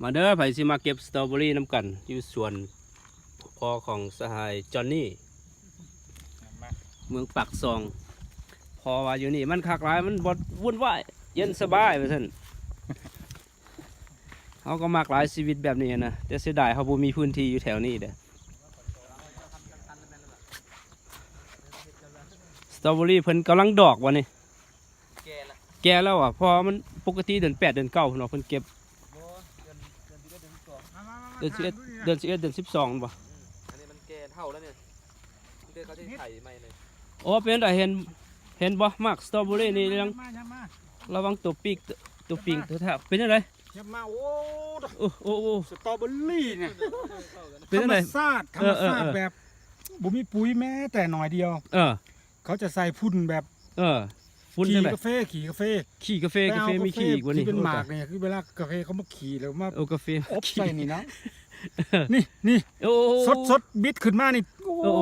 ມາເດີ ໃຜຊິມາເກັບສະຕໍເບີຣີນຳກັນ ຢູ່ສວນພໍ່ຂອງສະຫາຍຈອນນີ່ ເມືອງປາກຊ່ອງ. ພໍ່ວ່າຢູ່ນີ້ມັນຄັກຫຼາຍ ມັນບໍ່ວຸ່ນວາຍ ເຢັນສະບາຍ ວ່າຊັ້ນ. ເຮົາກໍມັກຫຼາຍຊີວິດແບບນີ້ນະ ແຕ່ເສຍດາຍເຮົາບໍ່ມີພື້ນທີ່ຢູ່ແຖວນີ້ເດ້. ສະຕໍເບີຣີເພິ່ນກຳລັງດອກວ່ານີ້ ແກ່ລະ ແກ່ແລ້ວຫວາ ເພາະວ່າມັນປົກກະຕິເດືອນແປດເດືອນເກົ້າເພິ່ນວ່າເພິ່ນເກັບ. ບໍ່ ເດືອນ ເດືອນສິບເອັດ ເດືອນສິບສອງ ເດືອນສິບເອັດ ເດືອນສິບສອງບໍ່? ອືມ ອັນນີ້ມັນແກ່ເຖົ້າແລ້ວນີ້ ເຂົາຊິໄຖໃໝ່ເລີຍ. ໂອ້ ເປັນໃດ ເຫັນ ເຫັນບໍ່ ໝາກສະຕໍເບີຣີນີ້ ລະວັງ ລະວັງຕົວປີກ ຕົວປີງ ເປັນຈັ່ງໃດ? ຍັບມາ ໂອ້ ໂອ້ ໂອ້ ໂອ້ ສະຕໍເບີຣີນີ້ ເປັນຈັ່ງໃດ? ທຳມະຊາດ ທຳມະຊາດ ເອີ ເອີ ເອີ ແບບບໍ່ມີປຸ໋ຍແມ້ແຕ່ໜ້ອຍດຽວ. ເອີ ເຂົາຈະໃສ່ຝຸ່ນແບບ ເອີ ຝຸ່ນຈັ່ງໃດ? ຂີ້ກາເຟ ຂີ້ກາເຟ ຂີ້ກາເຟ ກາເຟມີຂີ້ອີກບໍ່ນີ້? ທີ່ເປັນໝາກນີ້ ຄືເວລາກາເຟເຂົາມາຂີ້ແລ້ວມາ ໂອ້ ກາເຟ ອົບໃສ່ນີ້ນະ ນີ້ ນີ້ ໂອ້ ສົດໆ ບິດຂຶ້ນມານີ້ ໂອ້ ໂອ້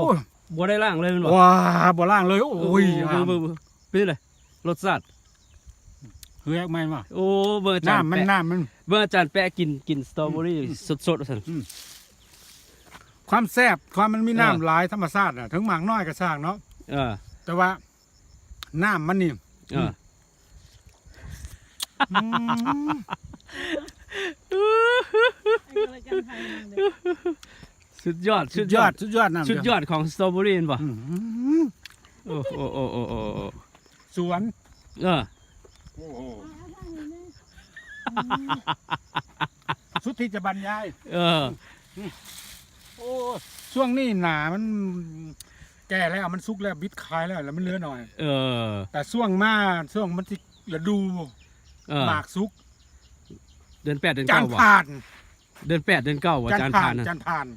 ບໍ່ໄດ້ລ້າງເລີຍແມ່ນບໍ່? ວ້າ ບໍ່ລ້າງເລີຍ ໂອ້ຍ ໂອ້ ເບິ່ງ ເບິ່ງ ເບິ່ງ ເປັນຈັ່ງໃດ? ລົດຊາດ ເຮືອກແມ່ນບໍ່? ໂອ້ ເບິ່ງອາຈານ ນ້ຳມັນ ແປະ ນ້ຳມັນ ເບິ່ງອາຈານແປະກິນ ກິນສະຕໍເບີຣີ ອືມ ສົດໆ ວ່າຊັ້ນ. ອືມ ຄວາມແຊບ ຄວາມມັນມີນ້ຳ ເອີ ຫຼາຍ ທຳມະຊາດນະ ເຖິງໝາກນ້ອຍກໍຊ່າງເນາະ ເອີ ແຕ່ວ່ານ້ຳມັນນີ້ ເອີ ອືມ ສຸດຍອດ ສຸດຍອດ ສຸດຍອດ ສຸດຍອດ ຂອງສະຕໍເບີຣີແມ່ນບໍ່? ອືມ ໂອ້ ໂອ້ ສວນ ເອີ ໂອ້ໂຫ ສຸດທີ່ຈະບັນຍາຍ ເອີ ໂອ້ ຊ່ວງນີ້ໜາມັນແກ່ແລ້ວ ມັນສຸກແລ້ວ ບິດຂາຍແລ້ວ ແລ້ວມັນເຫຼືອໜ້ອຍ ເອີ ແຕ່ຊ່ວງມາ ຊ່ວງມັນຊິລະດູ ເອີ ໝາກສຸກ ເດືອນແປດເດືອນເກົ້າ ຈັນຜ່ານ ເດືອນແປດເດືອນເກົ້າ ຈັນ ຈັນຜ່ານ ຈັນຜ່ານ